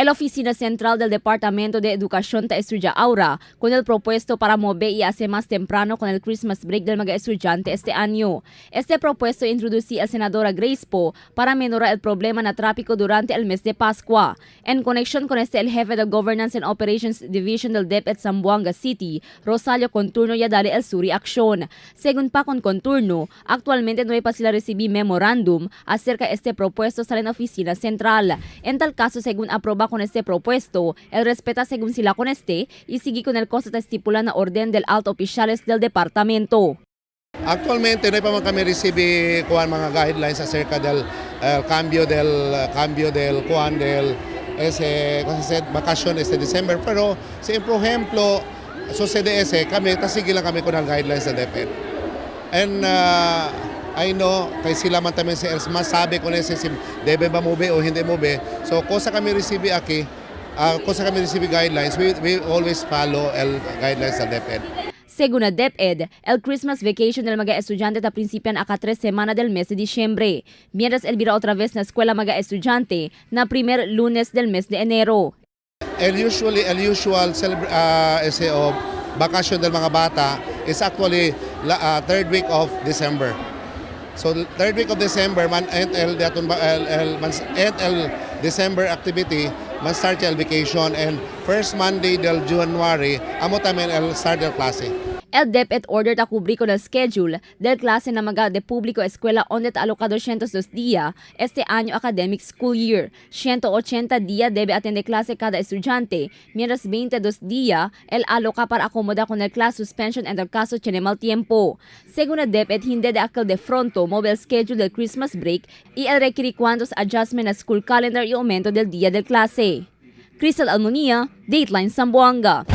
La Oficina Central del Departamento de Educación ta estudia ahora con el propuesto para mover y hacer más temprano con el Christmas break del mga estudiante este año. Este propuesto introducí a senadora Grace Poe para menorar el problema na tráfico durante el mes de Pascua. En conexión con este, el jefe del Governance and Operations Division del DepEd Zamboanga City, Rosalio Conturno, ya dale el su reacción. Según pa con Conturno, actualmente no hay pa sila recibí memorándum acerca este propuesto sa la oficina central. En tal caso, según aproba con este propuesto, el respeta según sila con este y sigue con el costo estipula na orden del alto oficiales del departamento. Actualmente, no pa man kami recibe kuan mga guidelines acerca del cambio del kuan del ese kasi said bakasyon este December, pero si por ejemplo sucede ese, kami tasige lang kami kun ang guidelines sa DepEd. And I know kay sila man tamen si els masabi kung ese si debe ba move o hindi move. So kosa kami recibe aki kosa kami recibe guidelines, we always follow el guidelines sa DepEd. Según la DepEd, el Christmas vacation del mga estudiante ta principian aka 3 semana del mes de diciembre, mientras el vira otra vez na escuela mga estudiante na primer Lunes del mes de enero. El usual ese o bakasyon del mga bata is actually third week of December. So third week of December man end el daton ba el man end el December activity, man start el vacation, and first Monday del January amo tamen el start del klase. El DepEd order ta cubrir con el schedule del clase na mga de público escuela onde ta alocado 102 día este año academic school year. 180 día debe atender clase cada estudiante, mientras 22 día el aloca para acomodar con el class suspension en el caso tiene mal tiempo. Según el DepEd, hindi de aquel de fronto move el schedule del Christmas break y el requiere cuantos adjustment na school calendar y aumento del día del clase. Crystal Almonia, Dateline Zamboanga.